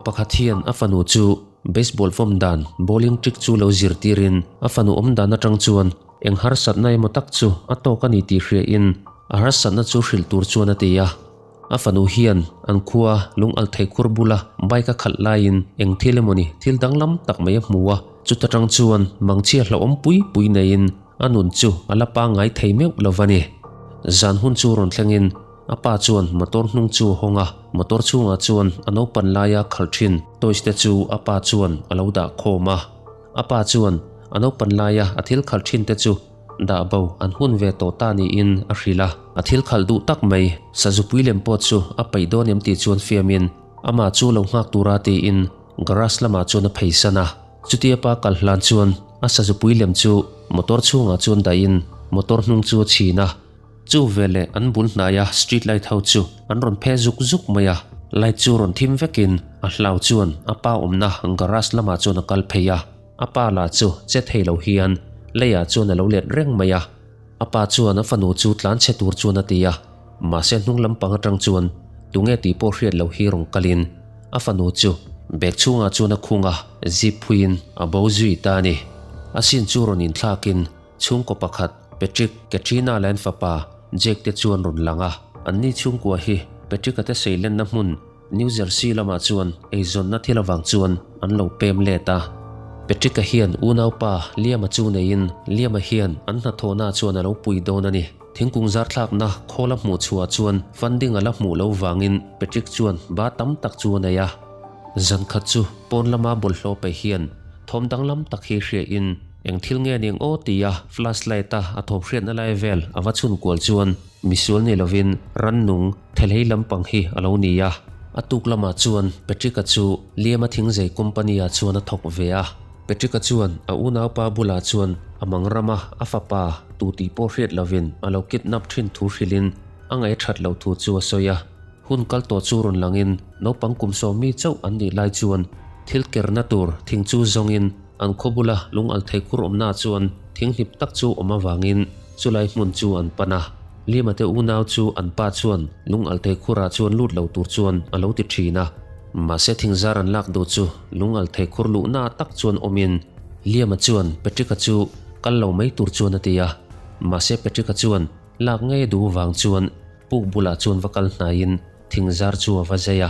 pakhat hian a fanu chu baseball vawm dan, bowling trick chu lo zirtirin a fanu awm dan atang chuan eng harsatna emaw tak chu a tawk a ni tih hriain a harsatna chu hrilh tur chuan a ti a. A fanu hian an khua lung al thei khur bula bike a khalh laiin eng thil emawni thil danglam tak mai a hmu a, chuta tang chuan mangchhia hlauhawm pui pui neiin a nun chu a la pangngai thei meuh lo va ni. Zan hun chu rawn thlengin a pa chuan motor hnung chu a hawng a, motor chhungah chuan a naupan laia khalh thin toys te chu a pa chuan a lo dah khawm a. A pa chuan a naupan laia a thil khalh thin te chu Dah bo an hun ve tawh ta niin a hrilh a. A thil khalh duh tak mai, sazupui lem pawh chu a peih dawn em tih chuan fiamin amah chu lo nghak tura tiin garage lamah chuan a pheisan a. Chutia pa kal hlan chuan a sazupui lem chu motor chhungah chuan dahin motor hnung chu a chhin a. Chu veleh an bul hnaia street light ho chu an rawn phe zuk zuk mai a. Light chu rawn thim vekin a hlau chuan a pa awmna garage lamah chuan a kal phei a. A pa lah chu che thei lo hian leiah chuan a lo let reng mai a. A pa chuan a fanu chu tlan chhe tur chuan a ti a, mahse hnung lampang atang chuan tunge tih pawh hriat loh hi rawn kalin a fanu chu bag chhungah chuan a khung a, zip phuiin a bo zui ta a ni. A sin chu rawn inthlakin chhungkaw pakhat Patrick, Katrina leh an fapa Jake te chuan rawn lang a, anni chhungkua hi Patrick-a te seilenna hmun New Jersey lamah chuan eizawnna thil avang chuan an lo pem let a. Patrick-a hian unaupa Liam-a chu neiin Liam-a hian an hnathawhnaah chuan a lo pui dawn a ni. Thingkung zarthlakna khawl a hmuh chhuah chuan funding a la hmuh lo vangin Patrick chuan ba tam tak chu a nei a. Zan khat chu pawn lama bawlhhlawh pe hian thawm danglam tak hi hriain eng thil nge ning aw tia flashlight-a a thawm hriatna lai vel a va chhun kual chuan misual ni lovin rannung Thelhei lampang hi a lo ni a, a tuk lamah chuan Patrick-a chu Liam-a thingzei company-ah chuan a thawk ve a. Patrick-a chuan a unaupa bulah chuan a mang rama a fapa tu tih pawh hriat lovin a lo kidnap thin thu hrilhin a ngaih a that loh thu chu a sawi a. Hun kal tawh chu rawn langin naupang kum sawmi chauh an nih lai chuan thil kerna tur thing chu zawngin an khaw bula lung al thei khur awmnaah chuan thing hnip tak chu awm avangin chulai hmun chu an pan a. Lima te unau chu an pa chuan lung althei khurah chuan lut lo tur chuan a lo ti thin a. Mahse thingzar an lak duh chu lung althei khur luhna tak chuan awmin Liama chuan Patrick-a chu kal lo mai tur chuan a ti a. Mahse Patrick-a chuan lak ngei a duh vang chuan puk bulah chuan va kal hnaiin thingzar chu a va zai a.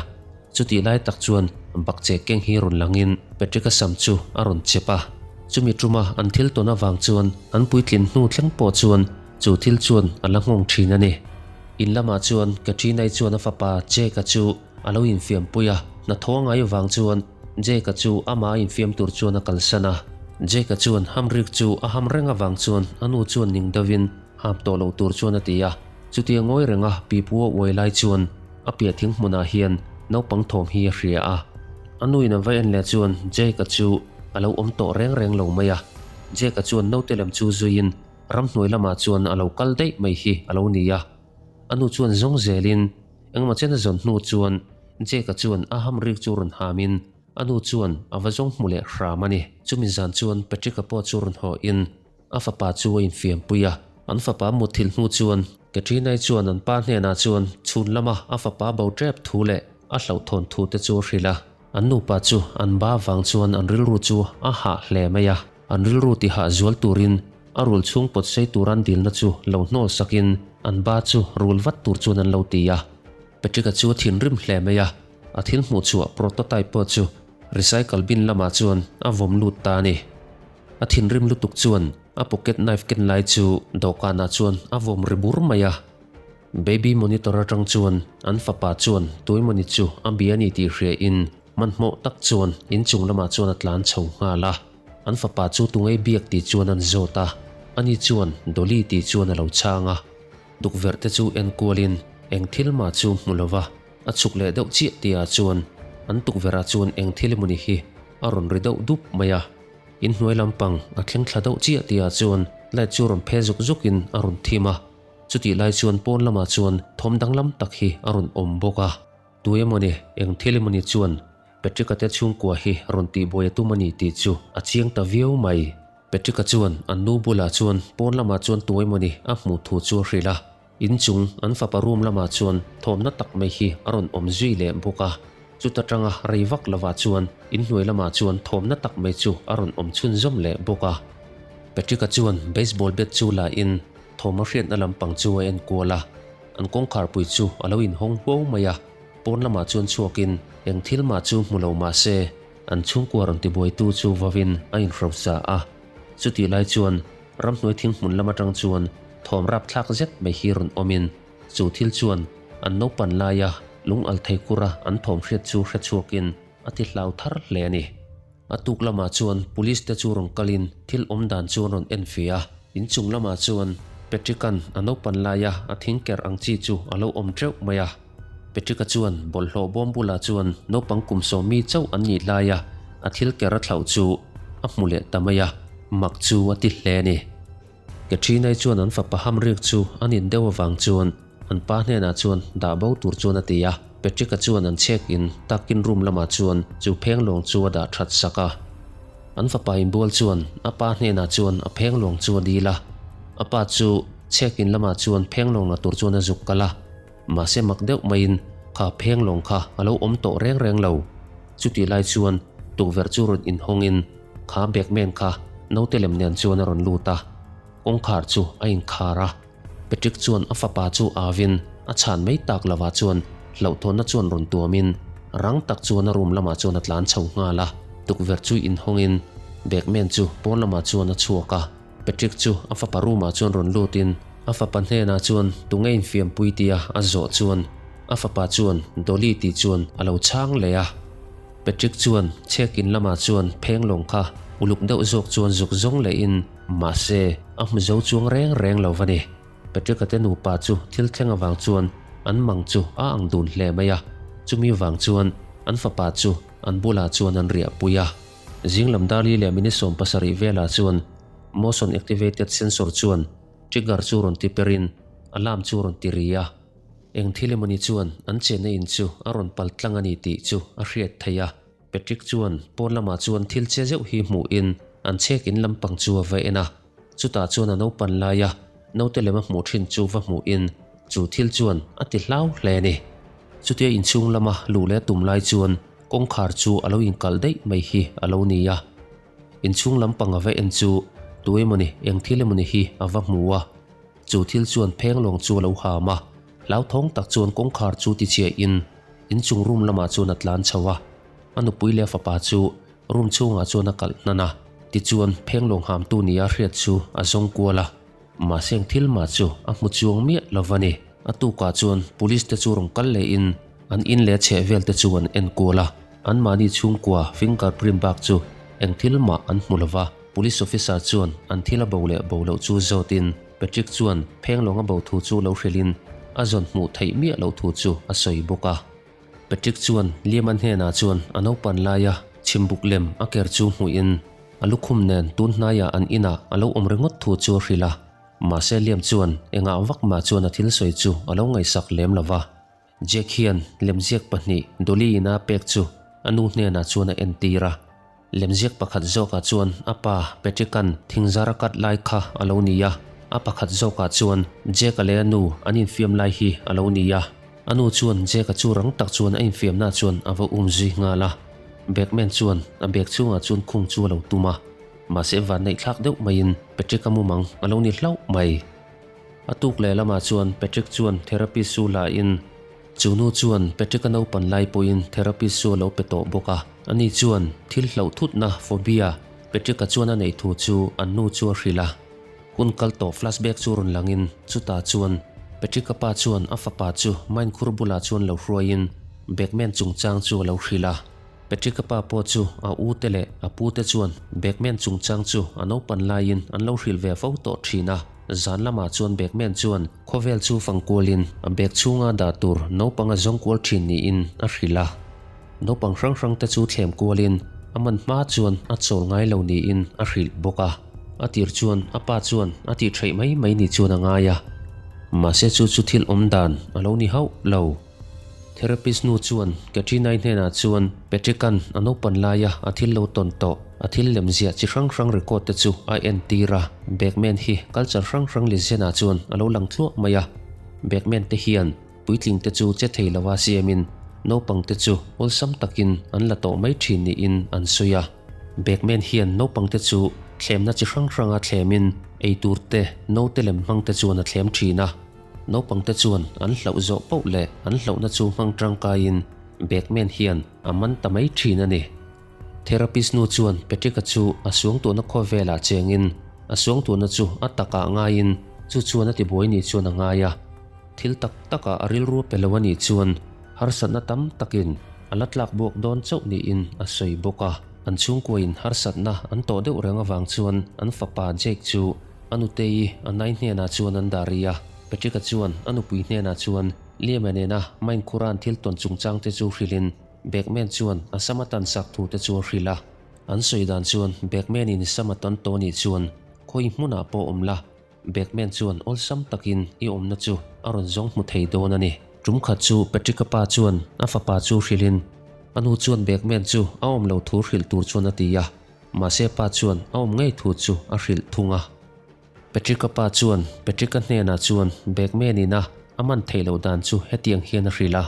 Chutih lai tak chuan bakcheh keng hi rawn langin Patrick-a sam chu a rawn chep a. Chumi tuma an thil tawn avang chuan an puitlin hnu thleng pawh chuan Chu thil chuan a la nghawng thin a ni. In lamah chuan Katrina-i chuan a fapa Jake-a chu a lo infiampui a, hnathawh a ngai vang chuan Jake-a chu amah a infiam tur chuan a kalsan a. Jake-a chuan hamrik chu a ham reng avang chuan a nu chuan ning deuhin ham tawh lo tur chuan a ti a. Chutia ngawi renga pipu a uai lai chuan a piah thing hmunah hian naupang thawm hi a hria a. A nuin a va en leh chuan Jake-a chu a lo awm tawh reng reng lo mai a. Jake-a chuan naute lem chu zuiin Ramhnuai lamah chuan a lo kal daih mai hi a lo ni a. A nu chuan zawng zelin engmaw chen a zawn hnu chuan Jake-a chuan a ham rik chu rawn hamin a nu chuan a va zawng hmu leh hram a ni. Chumi zan chuan Patrick-a pawh chu rawn hawhin a fapa chu a infiampui a. An fapa mutthilh hnu chuan Katrina-i chuan an pa hnenah chuan chhun lama a fapa bo tep thu leh a hlauhthawn thu te chu a hrilh a. An nupa chu an ba vang chuan an rilru chu a hah hle mai a. An rilru tihah zual turin a rul chhung pawt sei tur an dilna chu lo hnawl sakin an ba chu rul vat tur chuan an lo ti a. Patrick-a chu a thinrim hle mai a, a thil hmuh chhuah prototype pawh chu recycle bin lamah chuan a vawm lut ta a ni. A thinrim lutuk chuan a pocket knife ken lai chu dawhkanah chuan a vawm ri bur mai a. Baby monitor atang chuan an fapa chuan tuimawni chu a bia a ni tih hriain Hmanhmawh tak chuan inchung lamah chuan a tlan chho nghal a, an fapa chu tungei biak tih chuan an zawt a, ani chuan Dolly tih chuan a lo chhang a. Tukverh te chu en kualin eng thil mah chu hmu lo va, a chhuk leh deuh chiah tihah chuan an tukverhah chuan eng thil emawni hi a rawn ri deuh dup mai a. Inhnuai lampang a thleng thla deuh chiah tihah chuan light chu rawn phe zuk zukin a rawn thim a, chutih lai chuan pawn lamah chuan thawm danglam tak hi a rawn awm bawk a. Tu emawni, eng thil emawni chuan Patrick-a te chhungkua hi rawn tihbuai a tum a ni tih chu a chiang ta viau mai. Patrick-a chuan an nu bulah chuan pawn lamah chuan tu emawni a hmuh thu chu a hrilh a, inchung an fapa room lamah chuan thawmna tak mai hi a rawn awm zui leh bawk a. Chuta tanga rei vak lovah chuan inhnuai lamah chuan thawmna tak mai chu a rawn awm chhunzawm leh bawk a. Patrick-a chuan baseball bat chu la in thawm a hriatna lampang chu a en kual a, an kawngkharpui chu a lo inhawng huau mai a, pawn lamah chuan chhuakin eng thil mah chu hmu lo mah se an chhungkua rawn tibuaitu chu vawin a inhrosa a. Chutih lai chuan ramhnuai thinghmun lam atang chuan thawm rapthlak zet mai hi rawn awmin chu thil chuan an naupan laia lung al thei kura an thawm hriat chu hre chhuakin a ti hlau thar hle a ni. A tuk lamah chuan police te chu rawn kalin thil awm dan chu an rawn en fe a, inchung lamah chuan Patrick-a'n a naupan laia a thing ker ang chi chu a lo awm teuh mai a. Patrick-a chuan bawlhhlawh bawm bulah chuan naupang kum sawmi chauh an nih laia a thil ker a thlauh chu a hmu leh ta mai a, mak chu a ti hle a ni. Katrina-i chuan an fapa hamrik chu an in deuh avang chuan an pa hnenah chuan dah bo tur chuan a ti a. Patrick-a chuan an chhek in takin room lamah chuan chu phenglawng chu a dah that sak a. An fapa inbual chuan a pa hnenah chuan a phenglawng chu a dil a. A pa chu chhek in lamah chuan phenglawng la tur chuan a zuk kal a. Mahse mak deuh maiin kha phenglawng kha a lo awm tawh reng reng lo. Chutih lai chuan tukverh chu rawn inhawngin kha Beckman kha naute lem nen chuan a rawn lut a, kawngkhar chu a inkhar a. Patrick chuan a fapa chu avin a chhan mai tak lovah chuan hlauhthawnna chuan rawn tuamin rang tak chuan a room lamah chuan a tlan chho nghal a. Tukverh chu inhawngin Beckman chu pawn lamah chuan a chhuak a. Patrick chu a fapa room ah chuan rawn lut in a fapa hnenah chuan tunge infiampui tia a zawh chuan a fapa chuan Dolly tih chuan a lo chhang leh a. Patrick chuan chhek in lamah chuan phenglawng kha uluk deuh zawk chuan zuk zawng leh in mahse a hmu zo chuang reng reng lo va ni. Patrick-a te nupa chu thil thleng avang chuan an mang chu a ang dun hle mai a, chumi vang chuan an fapa chu an bulah chuan an riahpui a. Zinglam Dali leh minute 70 velah chuan motion activated sensor chuan trigger chu rawn ti perin alarm chu rawn ti ri a. Eng thil emawni chuan an chenna in chu a rawn pal tlang a ni tih chu a hriat theih a. Patrick chuan pawn lamah chuan thil che zeuh hi hmuhin an chhek in lampang chu a va en a. Chutah chuan a naupan laia naute lem a hmuh thin chu va hmuhin chu thil chuan a ti hlau hle a ni. Chutia inchhung lama luh leh tum lai chuan Kawngkhar chu a lo inkalh daih mai hi a lo ni a. Inchhung lampang a va en chu tu emawni eng thil emawni hi a va hmu a. Chu thil chuan phenglawng chu a lo ham a, hlauthawng tak chuan kawngkhar chu tichhiahin inchung room lamah chuan a tlan chho a. A nupui leh a fapa chu room chhungah chuan a kalh hnan a, tichuan phenglawng hamtu nia hriat chu a zawng kual a. Mahse eng thil mah chu a hmu chuang miah lo va ni. A tukah chuan police te chu rawn kal leh in an in leh a chheh vel te chu an en kual a. Anmahni chhungkua finger print bak chu eng thil mah an hmu lo va. Police officer chuan an thil a bo leh bo loh chu zawt in Patrick chuan phenglawng a bo thu chu lo hrilh in a zawn hmuh theih miah loh thu chu a sawi bawk a. Patrick chuan Liam-a hnenah chuan a naupan laia chhimbuk lem a ker chu hmuhin a lukhum nen tun hnaiah an inah a lo awm ringawt thu chu a hrilh a. Mahse Liam chuan engah vak mah chuan a thil sawi chu a lo ngaihsak lem lo va. Jack hian lemziak pahnih Dolly-in a pek chu a nu hnenah chuan a entir a. Lemziak pakhat zawkah chuan a pa Patrick-a'n thingzar a cut lai kha a lo ni a, a pakhat zawkah chuan Jack-a leh a nu an infiam lai hi a lo ni a. A nu chuan Jack-a chu rang tak chuan a infiamna chuan a va um zui nghal a. Bagman chuan a bag chhungah chuan khung chu a lo tum a, mahse vanneih thlak deuh maiin Patrick-a mumang a lo ni hlauh mai. A tuk leh lamah chuan Patrick chuan therapist chu la in, Chu nu chuan Patrick-a naupan lai pawhin therapist chu a lo pe tawh bawk a. Ani chuan thil hlauh thutna, phobia, Patrick-a chuan a neih thu chu an nu chu a hrilh a. Hun kal tawh flashback chu rawn langin chutah chuan Patrick-a pa chuan a fapa chu mine khur bulah chuan lo hruaiin Beckman chungchang chu a lo hrilh a. Patrick-a pa pawh chu a u te leh a pu te chuan Beckman chungchang chu a naupan laiin an lo hrilh ve fo tawh thin a. Zan lamah chuan Beckman chuan khawvel chu fang kualin a bag chhunga dah tur naupang a zawng kual thin niin a hrilh a. Naupang hrang hrang te chu thlem kualin a man hma chuan a chawl ngai lo niin a hrilh bawk a. A tir chuan a pa chuan a tih theih mai mai ni chuan a ngai a. Mahse chu chu thil awm dan a lo ni hauh lo. Therapist nu chuan Katrina-i hnenah chuan Patrick-a'n a naupan laia a thil lo tawn tawh, a thil lem ziah chi hrang hrang record te chu a entir a. Bagman hi culture hrang hrang lizenah chuan a lo lang thluah mai a. Bagman te hian puitling te chu che thei lova siamin Naupangte chu awlsam takin an la tawh mai thin niin an sawi a. Bagman hian naupangte chu thlemna chi hrang hranga thlemin eitur te, naute lem hmangte chuan a thlem thin a. Naupangte chuan an hlauh zawh poh leh an hlauhna chu hmang tangkaiin Bagman hian a man ta mai thin a ni. Therapist nu chuan Patrick-a chu a suangtuahna khawvelah chengin a suangtuahna chu a takah ngaiin chu chuan a tibuai ni chuan a ngai a. Thil tak takah a rilru a pe lo a nih chuan harsatna tam takin a la tlak buak dawn chauh niin a sawi bawk a. An chhungkuain harsatna an tawh deuh reng avang chuan an fapa Jake chu a nutei a nai hnenah chuan an dah rih a. Patrick-a chuan a nupui hnenah chuan Liam-a nena Mine Khuran thil tawn chungchangte chu hrilhin Bagman chuan a sam a tan sak thu te chu a hrilh a. An sawi dan chuan Bagman-in sam a tan tawh nih chuan khawi hmunah pawh awm la, Bagman chuan awlsam takin i awmna chu a rawn zawng hmu thei dawn a ni. Tum khat chu Patrick-a pa chuan a fapa chu hrilhin a nu chuan Bagman chu a awm lo thu hrilh tur chuan a ti a, mahse pa chuan a awm ngei thu chu a hrilh thung a. Patrick-a pa chuan Patrick-a hnenah chuan Bagman ina a man theih loh dan chu hetiang hian a hrilh a,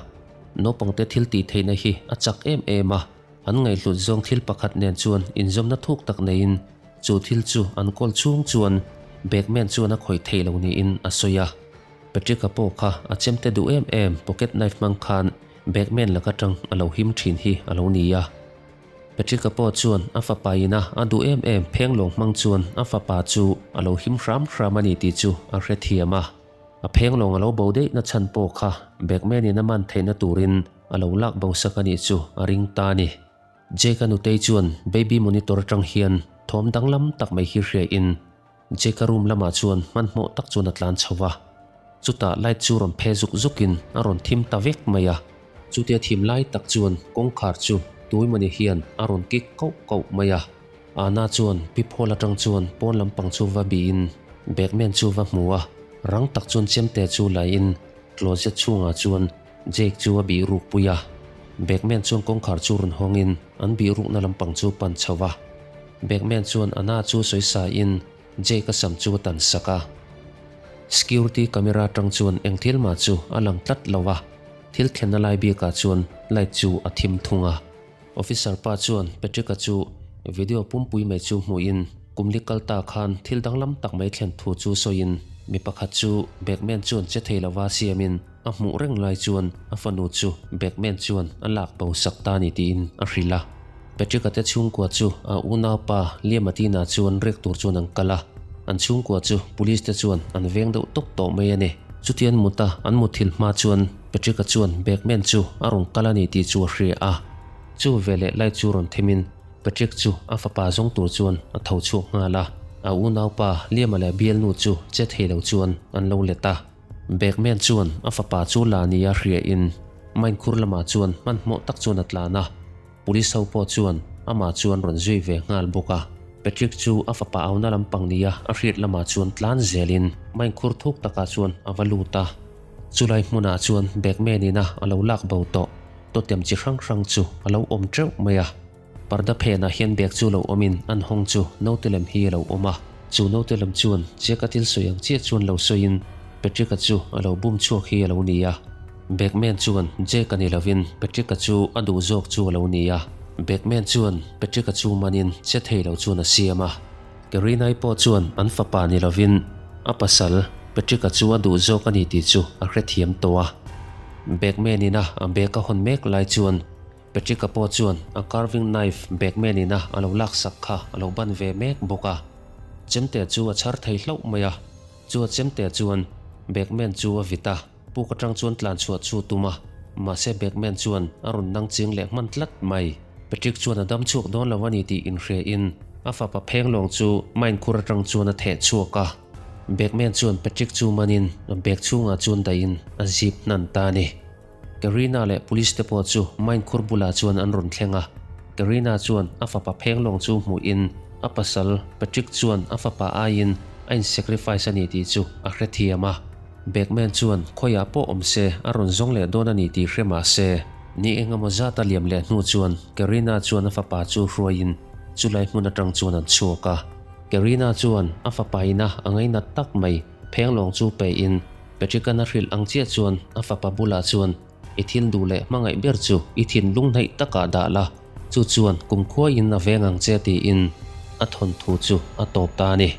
Naupangte thil tih theihna hi a chak em em a, an ngaihhlut zawng thil pakhat nen chuan inzawmna thuk tak neiin chu thil chu an kawl chhung chuan Bagman chuan a khawih theih lo niin a sawi a. Patrick-a pawh kha a chemte duh em em pocket knife hmang khan Bagman laka tang a lo him thin hi a lo ni a. Patrick-a pawh chuan a fapa ina a duh em em phenglawng hmang chuan a fapa chu a lo him hram hram a ni tih chu a hrethiam a. A phenglawng a lo bo daih na chhan pawh kha Bagman-in a man theihna turin a lo lak bo sak a nih chu a ring ta a ni. Jake-a nutei chuan baby monitor atang hian thawm danglam tak mai hi hriain Jake-a room lamah chuan hmanhmawh tak chuan a tlan chho va. Chutah light chu rawn phe zuk zukin a rawn thim ta vek mai a. Chutia thim lai tak chuan kawngkhar chu Tuimani hian a rawn kik koh koh mai a. Anna chuan Piphol atang chuan pawn lampang chu va bihin Bagman chu va hmu a, rang tak chuan chemte chu laiin closet chhungah chuan Jake chu a bih ruk pui a. Bagman chuan kawngkhar chu rawn hawngin an bih rukna lampang chu pan chho va. Bagman chuan Anna chu sawi sain Jake a sam chu a tan sak a. Security camera atang chuan eng thil mah chu a lang tlat lo a, thil thlenna lai bikah chuan light chu a thim thung a. Officer pa chuan Patrick-a chu video pumpui mai chu hmuhin kum li kal ta khan thil danglam tak mai thlen thu chu sawiin mi pakhat chu Bagman chuan che thei lova siamin a hmuh reng lai chuan a fanu chu Bagman chuan a lak bo sak ta ni tiin a hrilh a. Patrick-a te chhungkua chu a unaupa Liamatina chuan rek tur chuan an kal a, an chhungkua chu police te chuan an veng deuh tawp tawh mai a ni. Chutian muta an muthilh hma chuan Patrick-a chuan Bagman chu a rawn kal a ni tih chu a hria a. Chu veleh light chu rawn themin Patrick chu a fapa zawng tur chuan a tho chhuak nghal a. A unaupa Liama leh bialnu chu che thei lo chuan an lo let a. Bagman chuan a fapa chu la nia hriain mine khur lamah chuan hmanhmawh tak chuan a tlan a. Police ho pawh chuan amah chu an rawn zui ve nghal bawk a. Patrick chu a fapa auna lampang nia a hriat lamah chuan tlan zelin mine khur thuk takah chuan a va lut a. Chulai hmunah chuan Bagman ina a lo lak bo tawh totem chi hrang hrang chu a lo awm teuh mai a. Parda phenah hian bag chu lo awmin an hawng chu naute lem hi a lo awm a. Chu naute lem chuan Jack-a thil sawi ang chiah chuan lo sawiin Patrick-a chu a lo bum chhuak hi a lo ni a. Bagman chuan Jack-a ni lovin Patrick-a chu a duh zawk chu a lo ni a. Bagman chuan Patrick-a chu manin che thei lo chuan a siam a. Karinai pawh chuan an fapa ni lovin a pasal Patrick-a chu a duh zawk a ni tih chu a hrethiam tawh a. Bagman ina a bag a hawn mek lai chuan Patrick-a pawh chuan a carving knife Bagman ina a lo laksak kha a lo ban ve mek bawk a. Chemte chu a chhar thei hlauh mai a, chu a chemte chuan Bagman chu a vit a. Puk atang chuan tlan chhuah chu tum a, mahse Bagman chuan a rawn nang ching leh hman tlat mai. Patrick chuan a dam chhuak dawn lo a ni tih inhria in a fapa phenglawng chu mine khur atang chuan a theh chhuak a. Bagman chuan Patrick chu manin a bag chhungah chuan dahin a zip hnan ta a ni. Karina leh police te pawh chu mine khur bulah chuan an rawn thleng a. Karina chuan a fapa phenglawng chu hmuhin a pasal Patrick chuan a fapa aiin a in sacrifice a ni tih chu a hrethiam a. Bagman chuan khawiah pawh awm se a rawn zawng leh dawn a ni tih hre mah se, ni eng emaw zat a liam leh hnu chuan Karina chuan a fapa chu hruaiin chulai hmun atang chuan an chhuak a. Karina chuan a fapa ina a ngainat tak mai phenglawng chu pein Patrick-a'n a hrilh ang chiah chuan a fapa bulah chuan. I thil duh leh hmangaih ber chu i thinlung hnaih takah dah la, chu chuan kumkhua in a veng ang che tiin a thawnthu chu a tawp ta a ni.